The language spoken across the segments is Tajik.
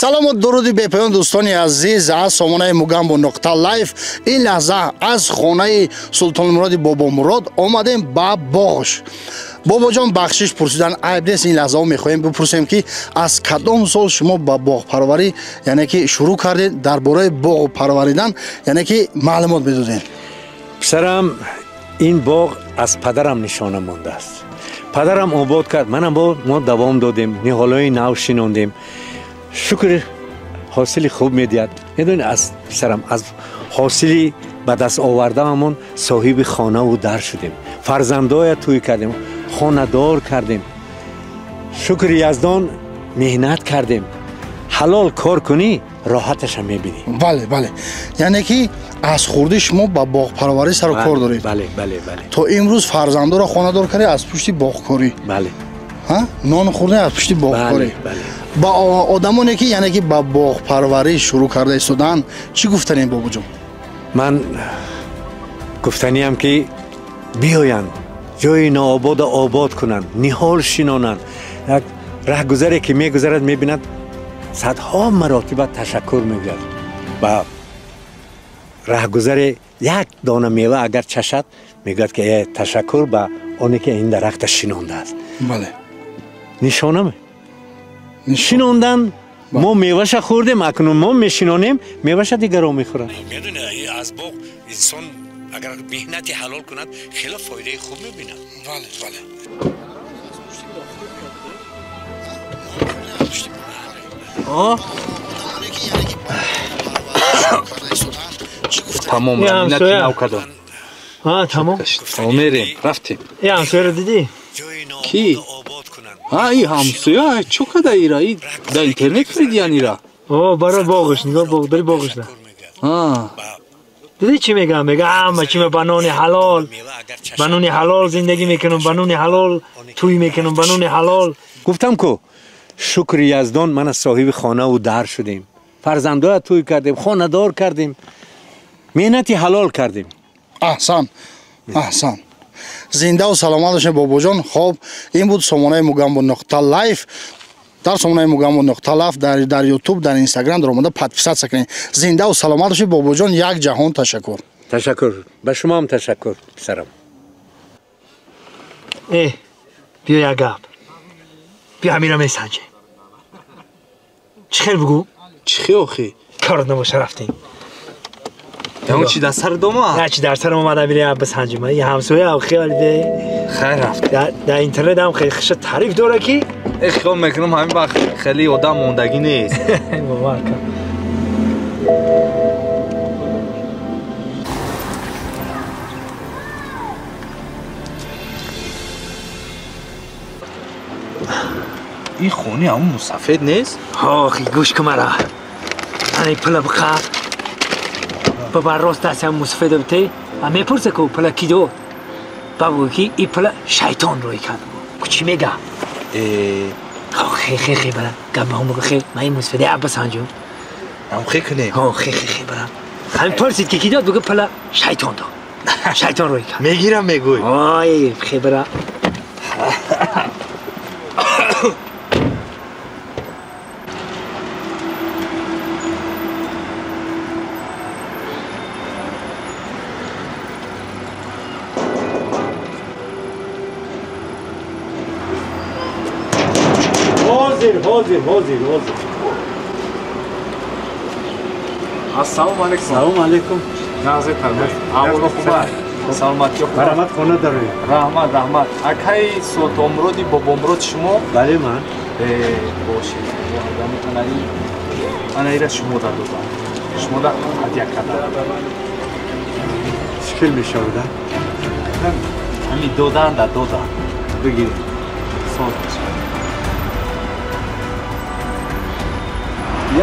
Салому дуруди бепоён дӯстони азиз аз сомонаи Мугамбо нуқта лайф. Ин лаҳза аз хонаи Султонмуроди Бобомурод омадем ба боғш. Бобоҷон, бахшиш пурсидан айб нест. Ин лаҳзаҳо мехоҳем бипурсем, ки аз кадом сол шумо ба боғпарварӣ, яъне ки шурӯъ кардед, дар бораи боғ парваридан, яъне ки маълумот медодем. Писарам, ин боғ аз падарам нишона мондааст. Падарам обод кард, манам бо мо давом додем, ниҳолҳои нав шинондем. Шукр, ҳосили хуб медиҳад. Медонӣ, аз писарам, аз ҳосили ба даст овардаамон соҳиби хонаву дар шудем, фарзандоя тӯй кардем, хонадор кардем. Шукри Яздон, меҳнат кардем. Ҳалол кор кунӣ, роҳаташа мебинӣ. Бале, бале, яъне ки аз хурдӣ шумо ба боғпарварӣ сару кор доред. Бале, бале, бале. То имрӯз фарзандоро хонадор кардӣ аз пушти боғкорӣ. Бале. Нон хӯрдем аз пушти боғкорӣ. Ба одамоне ки, яъне ки ба боғпарварӣ шурӯъ карда истодаанд, чӣ гуфтанем, бобоҷон? Ман гуфтаниям, ки биёянд, ҷои нообода обод кунанд, ниҳол шинонанд. Як раҳгузаре ки мегузарад, мебинад, садҳо маротиба ташаккур мегӯяд. Ба раҳгузаре як дона мева агар чашад, мегӯяд ки э, ташаккур ба оне ки ин дарахта шинондааст. Бале. Нишона шинондан, мо меваша хӯрдем, акнун мо мешинонем, меваша дигарон мехӯранд. Медони, аз боғ инсон агар меҳнати ҳалол кунад, хеле фоидаи хуб мебинад. Бале, бале. Тамом, нав кардам. Тамом. Мерем, рафтем. И ҳамсояро дидӣ? Ки? И ҳамсоя чо када ира? И дар интернет фиридиян ира? О, барои боғш, нигоҳ, боғ, дари боғшда. Дидӣ, чӣ мегӯям? Мега, ҳама чима ба нони ҳалол, ба нони ҳалол зиндагӣ мекунам, ба нони ҳалол тӯй мекунам, ба нони ҳалол. Гуфтам ку, шукри Яздон, мана соҳиби хонаву дар шудем, фарзандоя тӯй кардем, хонадор кардем, меҳнати ҳалол кардем. Аҳсан, аҳсан, зиндаву саломат бошед, бобоҷон. Хоб, ин буд сомонаи Мугамбо нуқта лайф. Дар сомонаи Мугамбо нуқта лайф, дар Ютуб, дар Инстаграм даромада подписаться кунед. Зиндаву саломат бошед, бобоҷон, як ҷаҳон ташаккур. Ташаккур, ба шумоам ташаккур, писарам. Э, биё, як гап, биё, ҳамира месанҷем. Чӣ хел, бугӯ? Чӣ хел охи? Корот набоша, рафтем. Ягон чи дар сар дома? На, чи дар сарам омада, мира бисанҷем. И ҳамсоя хеле бе хайр, рафт. Дар интернет ҳам хеле хуша таъриф дора ки. Э, хиёл мекунам, ҳамин вақт хеле одам мондагӣ нест. Бовар кун. Ин хони ҳамун мусафед нест? Охи, гӯш кун мара. Ани пула биқаб. Бабар, рост аст, ҳам мусафеда бите. А мепурса ку пула ки дод? Ба бугӯ ки и пула шайтон рӯй кард. Ку чӣ мега? Э. Хе, хе, хе, бара. Гап маҳум бугӯ, хе, ман ин мусафеда абасанҷум. Ҳам хе кунем. Ҳо, хе, хе, хе, бара. Ҳамин пурсид ки ки дод, бугӯ пула шайтон дод. Шайтон рӯй кард. Мегирам, мегӯй. Ой, хе, бара. Ҳозир, ҳозир, ҳозир, ҳозир. Ассалому алайкум. Салому алайкум. Нағзе тарбият. Аҳволо хуб аст? Саломатӣ хуб. Марҳамат, хона дароед. Раҳмат, раҳмат. Акаи Султонмуроди Бобомурод шумо? Бале, ман. Э, бошед. Ана ира шумо да додам. Шумо да ҳадя кардам. Мушкил мешавад, а? Ҳамин додан да додан. Бигиред. Соз бошад.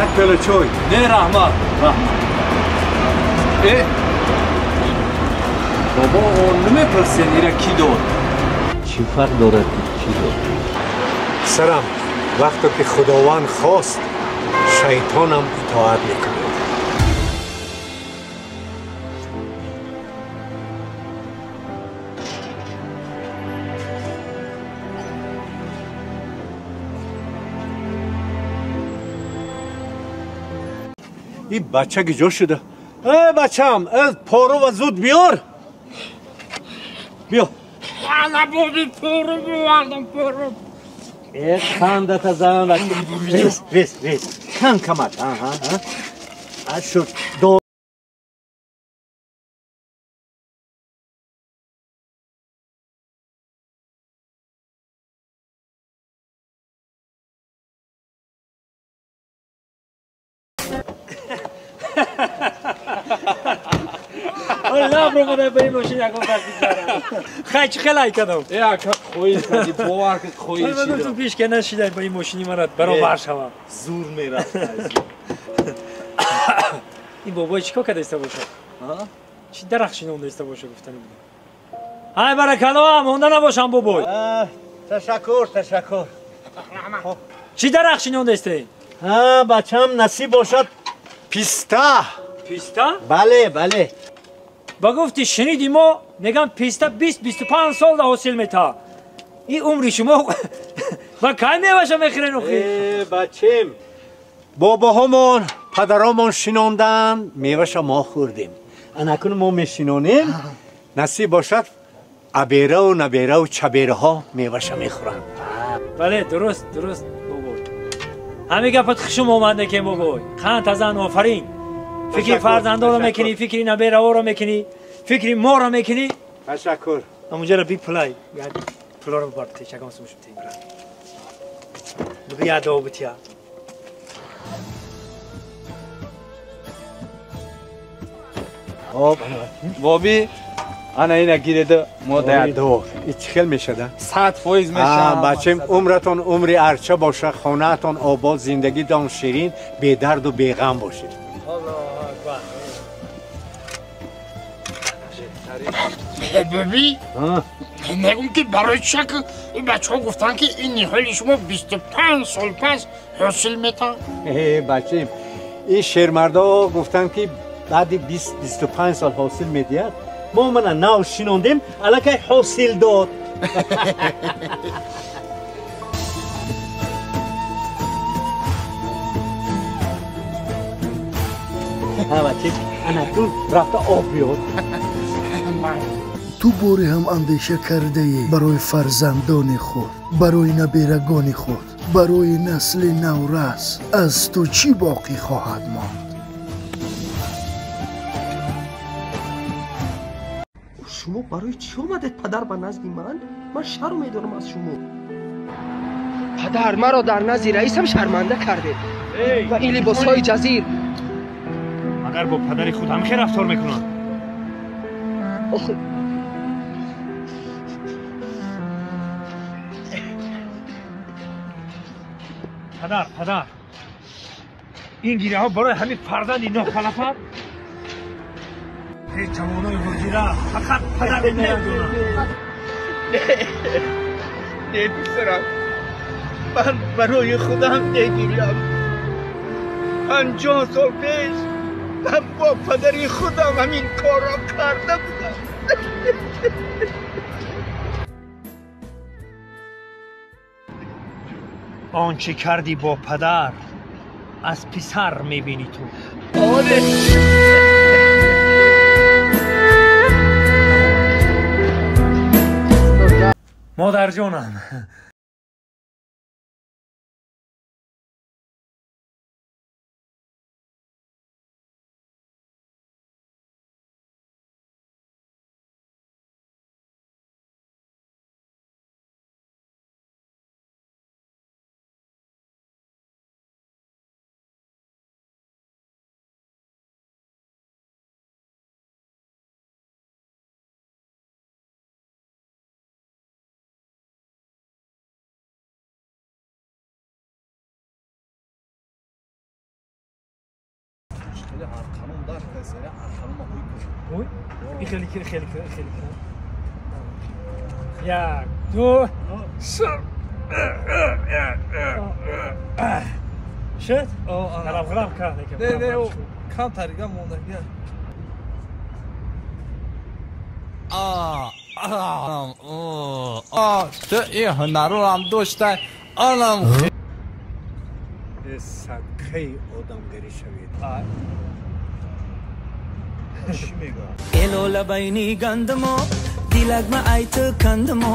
Як пиёла чой? Не, раҳмат, раҳмат. Э, бобо, намепурсен, ира кӣ дод? Чӣ фарқ дорад, ки чӣ дод? Писарам, вақте ки Худованд хост, шайтонам итоат мекунад. Ин бача гиҷо шуда? Э бачам, э пору ва зуд биёр. Биё. Ана боби пору бовардам, пору. Э хандата зан бача. Рез, рез, рез. Кам камат. Аҳа, а. Шуд. До Лабро ба ин мошин ягон кас бигзарам. Хай чӣ хелай кардам? Э ака хоҳиш кардӣ, бовар ки хоҳиш. Ман гуфтам пеш ки нашидай ба ин мошини мара баробар шавам. Зур мерафт. Ин бобой чӣ кор карда иста бошад? Чӣ дарахт шинонда иста бошад гуфтани будам. Ай баракалло, монда набошам бобой. Ташаккур, ташаккур. Чӣ дарахт шинонда истаед? Ҳа, бачам насиб бошад писта. Писта? Бале, бале. Ба гуфти шуниди мо мегӯям писта 20-25 сол да ҳосил метаҳад. Ин умри шумо ба кай меваша мехӯрен охи? Э, бачем, бобоҳомон, падаромон шинонданд, меваша мо хӯрдем. Анакун мо мешинонем, насиб бошад абераву набераву чабераҳо меваша мехӯранд. Бале, дуруст, дуруст бобой. Ҳамин гапат хушум омад некем бобой. Қанд тазан офарин. Фикри фарзандонро мекунӣ, фикри набераҳоро мекунӣ, фикри моро мекунӣ. Ташаккур. Ҳамунҷаро би пулай, як пулоро бибар бите, чагон сумуш бите бира. Бигӯ як дуо бития. Хоб, боби, ана ина гиреда мо дар дуо. И чӣ хел мешада? 100% мешава. Бачем, умратон умри арча боша, хонаатон обод, зиндагитон ширин, бедарду беғам бошед. Боби, мегӯм ки барои чак ин бачаҳо гуфтанд ки ин ниҳоли шумо 25 сол пас ҳосил метаҳад. Э бачем, ин шермардо гуфтанд ки баъди 20-25 сол ҳосил медиҳад. Мо мана нав шинондем, аллакай ҳосил дод. Ҳа бачем, анакун рафта об биёр. Ту боре ҳам андеша кардаӣ барои фарзандони худ, барои наберагони худ, барои насли наврас аз ту чӣ боқӣ хоҳад монд? Шумо барои чӣ омадед падар ба назди ман? Ман шарм медорам аз шумо. Падар, маро дар назди раисам шарманда кардед ва ин либосҳои ҷазир. Агар бо падари худ ҳам хел рафтор мекунанд. Падар, падар, ин гиряҳо барои ҳамин фарзанди нохалафат? Ҳеҷ ҷавонои ҳозира фақат падар меандонанд. Не, писарам, ман барои худам мегирям. 50 сол пеш ман бо падари худам ҳамин корро карда будам. Он чӣ кардӣ бо падар, аз писар мебинӣ ту. Оре. Модарҷонам. Хеле хеле хеле хеле. Як, ду, се. Шуд? Ғалам ғалам кард. Не, не, кам тарига монда. Ту ин ҳунарорам дошта, анам сад Бехаи одамгарӣ шавед. Чӣ мегӯяд? Элола байни гандамо, дилаг ма айт кандмо.